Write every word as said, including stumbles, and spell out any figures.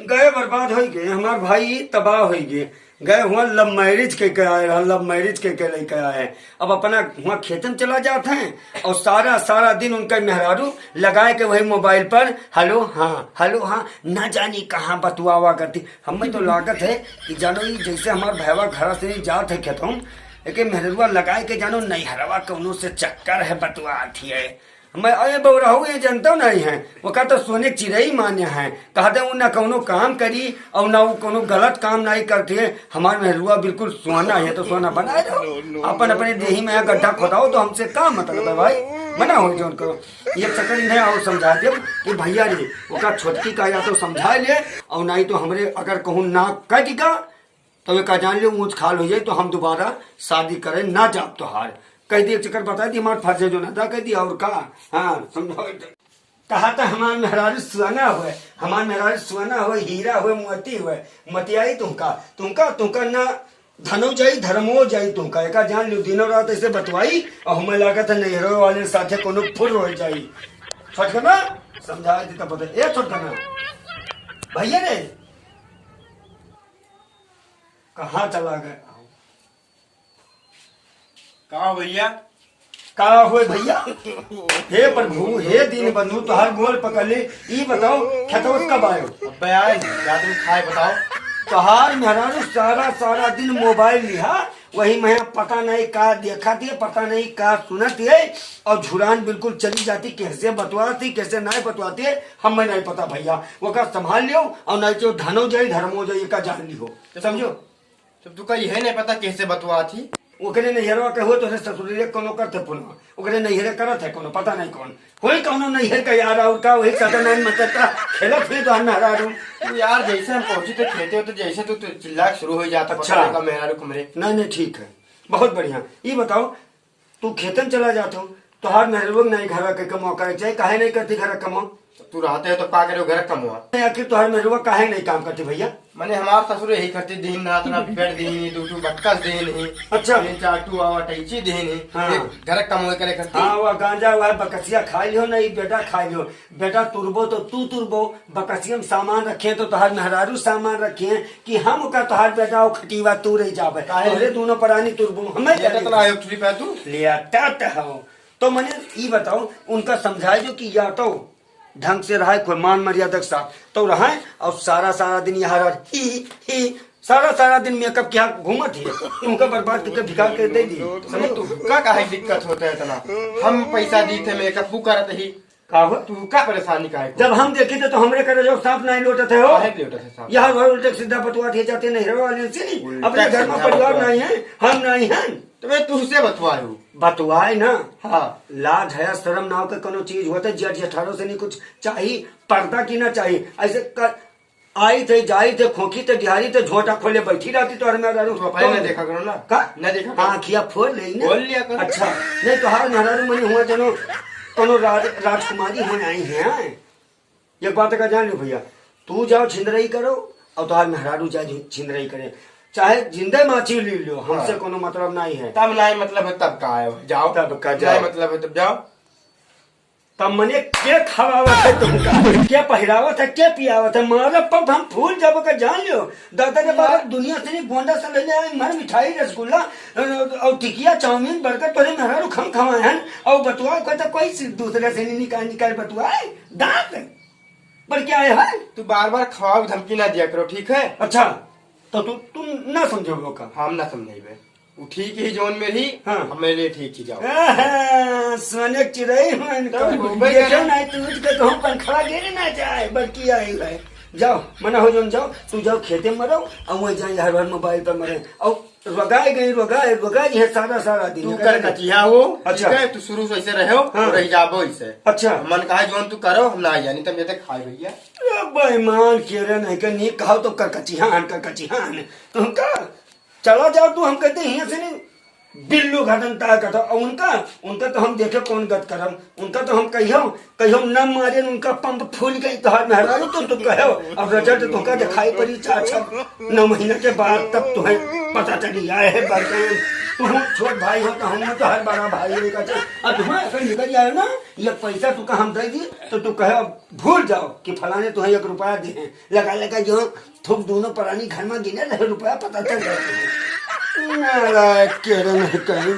गए, बर्बाद होइ गए, हमार भाई तबाह होइ गए। गए हुआ लव मैरिज के, के आए रहा, लव मैरिज के, के लेके आए। अब अपना हुआ खेतन चला जात हैं और सारा, सारा दिन उनका मेहरारू लगाए के वही मोबाइल पर, "हेलो, हाँ, हेलो, हाँ", ना जानी कहाँ बतुआवा करती। हमें तो लागत है कि जानो, ई जैसे हमार भैवा घर से नहीं जात है खेतों, एके मेहररुआ लगाए के जानो नैहरवा कौनो से चक्कर है, बतुआत ही है। मैं, अरे बउरहू, ये जनतो नहीं है, ओका तो सोने के चिरई मान्य है। कह दे, उ ना कौनो काम करी और ना उ कौनो गलत काम नहीं करती है। हमार मेहरुआ बिल्कुल सोना है, तो सोना बनाए दो। अपन अपने देही में गड्ढा खोदाओ, तो हमसे का मतलब है भाई? मना हो जो उनको। ये चक्कर इन्हें और समझा दे कि भैया रे, ओका छोटकी का या तो समझा ले, और नहीं तो हमरे अगर कहूँ ना कट का, तो एका जान लियो, ऊँच खाल हो जाई, तो हम दोबारा शादी करे ना जाब तोहार। कह दी, एक चक्कर बता दी, हमार फर्ज है जो ना अदा कह दी, और का? हाँ, समझाओ। कहा था हमार मेहरारू सुहाना होए, हमार मेहरारू सुहाना होए, हीरा होए, मोती होए, मतियाई तुमका, तुमका, तुमका ना धनो जाई, धर्मो जाई तुमका। एका जान लियो, दिनों रात ऐसे बतवाई, और हमें लागत है नैहरो वाले साथे कोनो फुर हो जाई। छोटकना, समझा दी तब पता। ए छोटकना, भैया रे, कहाँ चला गए? का हो भैया? का होए भैया? हे प्रभु, हे दीन बंधु, तोहार गोल पकड़ ले। ई बताओ, खेतवा से कब आयो? अबे आए, जाते खाए बताओ। तोहार मेहरारू सारा, सारा दिन मोबाइल लिहा, वही में पता नहीं का देखत है, पता नहीं का सुनत है, और झुरान बिल्कुल चली जाती, कैसे बतवाती, कैसे नहीं बतवाती, हमें नहीं पता भैया। ओका संभाल लियो, और नहीं तो धनो जाई, धर्मो जाई, एका जान लियो। समझो? तब तू कही है नहीं पता कैसे बतवा थी। ओकरे नैहरवा के हो, तोहरे ससुरे कोनो करत है पुनवा। ओकरे नैहरे करत है कोनो, पता नहीं कौन। कोई कौनो नैहर का यार और का, वही सदा नाइन मतलब का खेलत हुई तो हन्ना हरा दूँ। तू यार जैसे हम पहुँची तो खेते हो तो जैसे तू, तू चिल्ला के शुरू हो जाता, पता अच्छा। नहीं का मेहरारू कमरे। नहीं, नहीं, ठीक है, बहुत बढ़िया। ये बताओ, तू खेतन चला जात हो, तोहार मेहरबन नहीं घर के कमवा करे, चाहे काहे नहीं करती घर कमवा? तू रहते हो तो का करे घर कमवा? नहीं, आखिर तोहार मेहरबा काहे नहीं काम करती भैया? माने हमार ससुर यही करती, दिन रात ना पेड़ दिन ही, दू ठू बक्कस दिन ही, अच्छा। तीन चार ठू आवा टैची दिन ही, हाँ। ये घर कमवा करे करती। हाँ, वह गांजा, वह बकसिया खा लियो ना, ये बेटा खा लियो। बेटा तुरबो तो तू तुरबो, बकसिया में सामान रखे तो तोहार मेहरारू सामान रखे कि हम ओकर तोहार बेटा ओ खटीवा तू रह जाबे। काहे? तोहरे दोनों परानी तुरबो, हमें लेटत ना हो खटीवा तू? लेटत हो। तो मने ई बताओ, उनका समझाए जो कि या तो ढंग से रहे, कोई मान मर्यादा के साथ तो रहे, और सारा, सारा दिन यहाँ रह, ही, ही, सारा, सारा दिन मेकअप के यहाँ घूमत ही, उनका बर्बाद करके भिखार के दे दी। समझ तू? का काहे दिक्कत होता है इतना? हम पैसा दी थे मेकअप, वो करत ही। का हो? तू का परेशानी काहे को? जब हम देखी थे तो हमरे करे जो सांप नहीं लोटत है हो। काहे लोटत है सांप? यहाँ घर उल्टे सीधा बतवा दिए जाते नहीं रहो, वाले से नहीं। उल्टा अपने घर में सीधा परिवार बतवा। नहीं है, हम नहीं हैं। तो मैं तुझसे बतवाए हूँ। बतवाए ना। हाँ। लाज हया शर्म नाव के कोनो चीज होते, जट जठारो से नहीं कुछ चाही, पर्दा की ना चाही। ऐसे कर, आई थे, जाई थे, खोंकी थे, डिहारी थे, झोंटा खोले बैठी रहती तो हर में रहू। तू अपने तो ना देखा करो ना। का? ना देखा करो। आँखिया फोड़ ले ना। बोल लिया करो। अच्छा, नहीं तो हर मेहरारू मनी हुआ जनो, कोनो राज-, राजकुमारी हो आई है। एक बात का जान लो भैया, तू जाओ छिंदरई करो और तोहार मेहरारू जाए झि-, छिंदरई करे, चाहे जिंदे माछी ले लो, हमसे हाँ। कोनो मतलब नहीं है। तब नहीं मतलब है, तब का है? जाओ। तब का नहीं जाओ। मतलब है, तब जाओ। तब मने के खवावत है तुमका? के पहिरावत है? के पियावत है? मारा पप हम फूल जाबो का जान लियो। दादा रे बाबा, यार। दुनिया से नहीं गोंडा से ले ले आए, मर मिठाई, रसगुल्ला, अ, और टिकिया, चाउमीन, बर्गर, तोरे मेहरारू खम खवाए हैं। और बतुआ को तो कोई से दूसरे से नहीं निकाल, निकाल बतुआ है। दांत पर क्या है? तू बार बार खवाब धमकी ना दिया करो, ठीक है? अच्छा, तो तू, तू ना समझो का? हम ना समझेबे। वो ठीक ही जोन में रही, हाँ। हमें लिए ठीक ही जाओ। आहा, सोने चिड़ई हो इनको। तो वो भाई देखो करो। नहीं, तू उठ के कहूँ पंखड़ा गिर ना जाए, बल्कि आई है। जाओ, मना हो जोन जाओ, तू जाओ खेते में रहो, और वहीं जाए हर हर मोबाइल पर मरे। और रोगाए गई, रोगाए, रोगाए, ये सारा, सारा दिन तू निकल कर गया। कचिया हो, अच्छा। ठीक है, तू शुरू से ऐसे रहो, हाँ। और रह जाबो ऐसे। अच्छा। मन कहा जोन तू करो, हम ना जानी, तब ये खाए भैया। अरे बेईमान के रे, नहीं कर, नहीं कहो तो कर कचिहान, कर कचिहान। तुमका चला जाओ तू, हम कहते हियाँ से नहीं, बिल्लू घटन तय करता। और उनका, उनका तो हम देखे कौन गत करम, उनका तो हम कहियो, कहियो न मारे, उनका पंप फूल गई, तोहार मेहरारू तुम, तुम कहो। अब रिजल्ट तुमका दिखाई पड़ी चार, छह, नौ महीना के बाद, तब तुम्हें पता चली आए है बरकैन। तू छोट भाई हो तो हम तो हर बड़ा भाई है, कहते, अब तू ऐसे निकल जाए ना, ये पैसा तू का हम दे दी तो तू कहे, "अब भूल जाओ कि फलाने तुम्हें एक रुपया दे हैं।" लगा लगा जो थूक दोनों परानी घर में गिने रहे, रुपया पता चल जाए। नालायक के रे नहीं कहीं।